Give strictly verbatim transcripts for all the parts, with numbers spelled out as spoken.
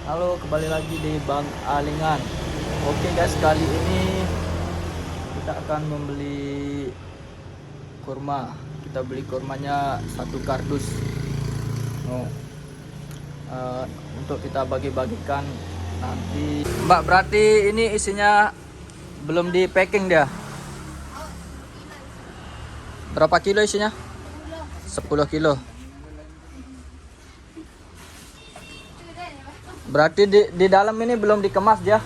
Halo, kembali lagi di Bang Alingan. Oke guys, kali ini kita akan membeli kurma. Kita beli kurmanya satu kardus. Oh. Eh, untuk kita bagi-bagikan nanti. Mbak, berarti ini isinya belum di packing dia? Berapa kilo isinya? Sepuluh kilo. Berarti di, di dalam ini belum dikemas dia?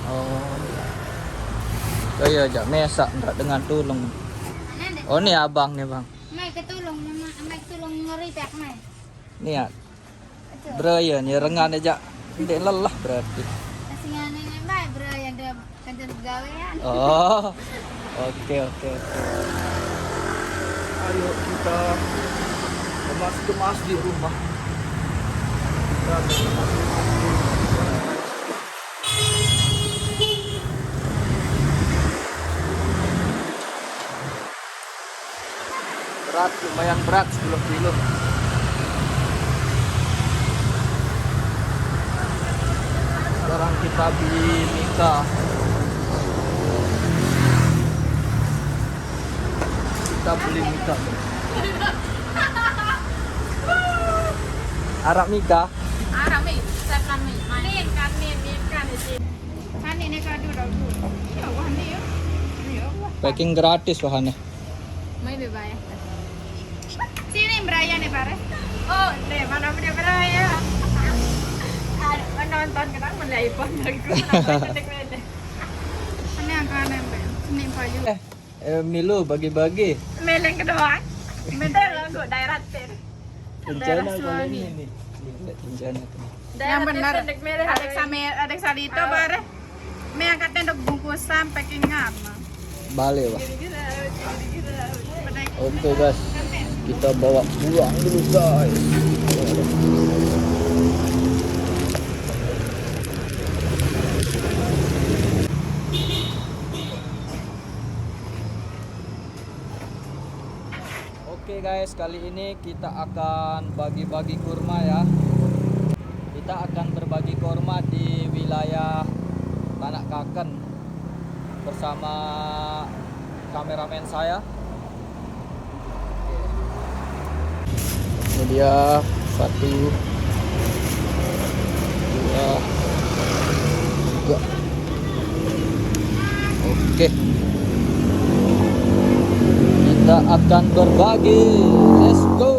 Oh. Oh iya, jak mesak ndak dengan tulung. Oh, ni abang ni, Bang. Mai ke tulung, mai ke tulung ngeri pek mai. Ni ya. Betul. Bro, ya, ni rengan aja. Ndak lelah berarti. Kasih aneh mai, bro, yang dia kerja pegawaian. Oh. Oke, oke, oke. Ayo kita kemas-kemas di rumah. Kita kemas-kemas di rumah. Berat, lumayan berat, sepuluh kilo. Sekarang kita beli Mika. Kita beli Mika. Arab Mika. Arab mi, saya kan mi. Main kan mi, mi kan di sini. Kan ini kado dulu. Iya, wah ni ya. Iya, wah. Packing gratis wahane. Mai bebaya. Sini beraya nih, Pare. Oh, deh, mana punya beraya? Ada menonton, kenapa melihat iPhone aku? Kenapa pendek-pendek? Ini yang kanan, Mbak. Sini, Pak Yu. Eh, eh, Milu, bagi-bagi. Meleng kedua. Mental lagu daerah Tir. Rencana kali ini nih. Ini rencana tuh. Yang benar. Ada sama, ada salito, Pare. Me angkat tendok bungkusan, packing apa? Balik, Pak. Oke, guys, kita bawa pulang dulu, guys. Oke guys, kali ini kita akan bagi-bagi kurma ya. Kita akan berbagi kurma di wilayah Tanah Kaken bersama kameramen saya. Ini dia, satu, dua, tiga. Oke. Kita akan berbagi. Let's go.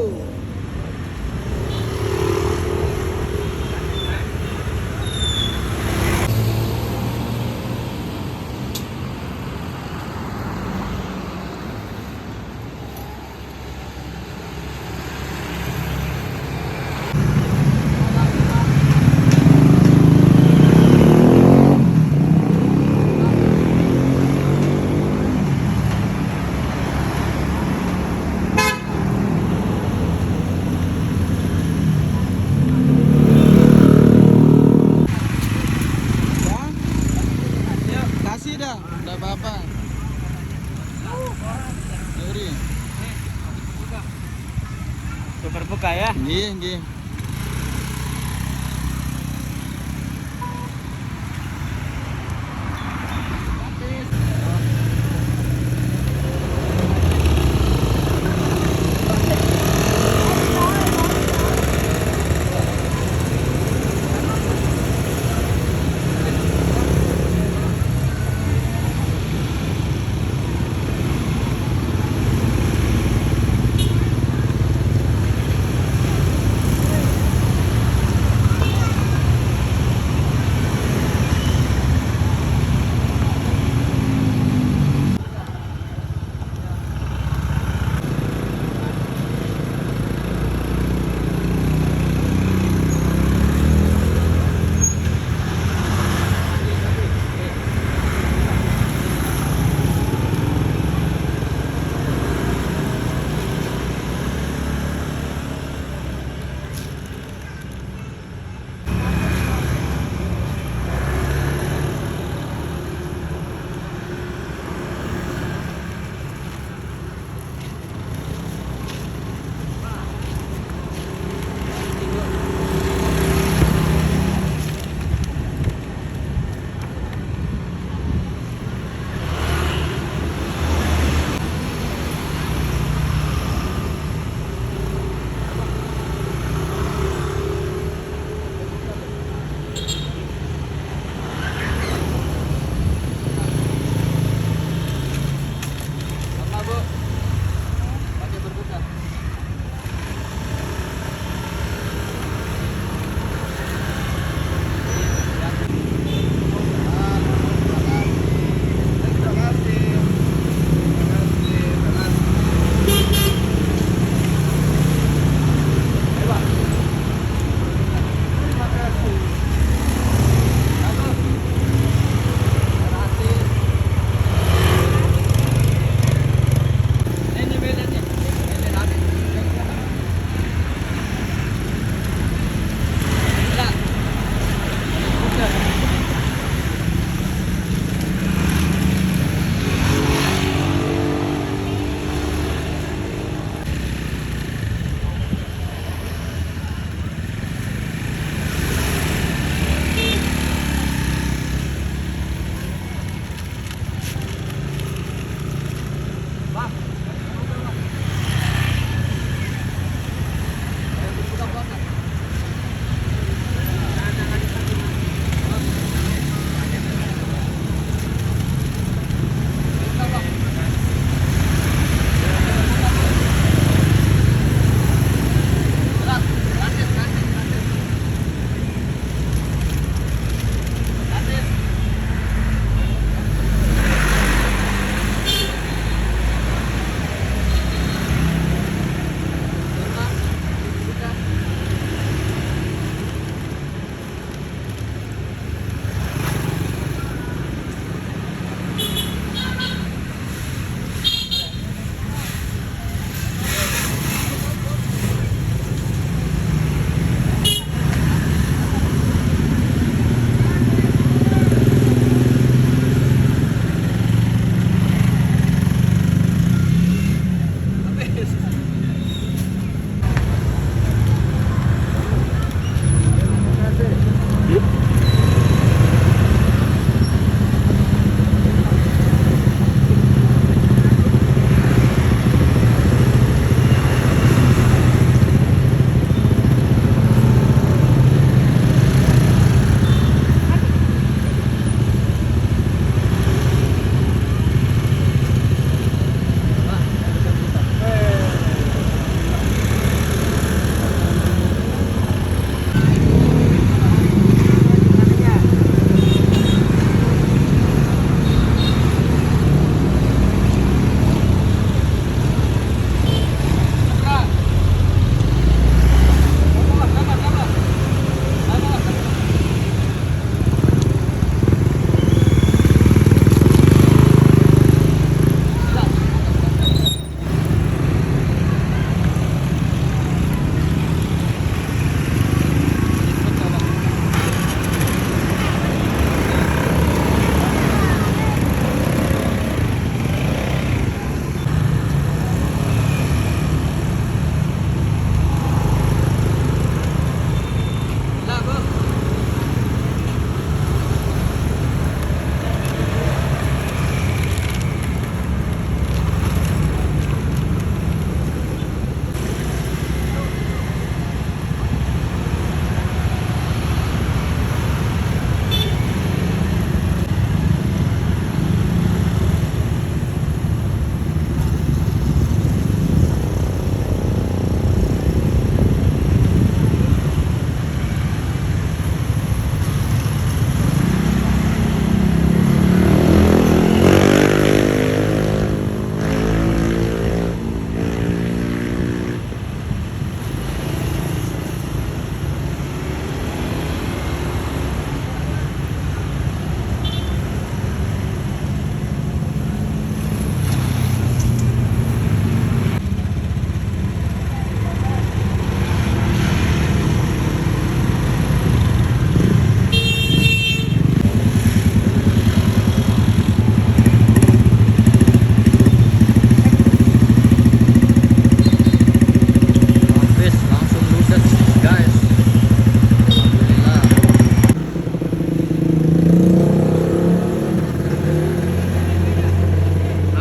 Kasih dah, ndak apa-apa. Sorry. Super buka ya. Nggih, nggih.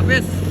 Wes,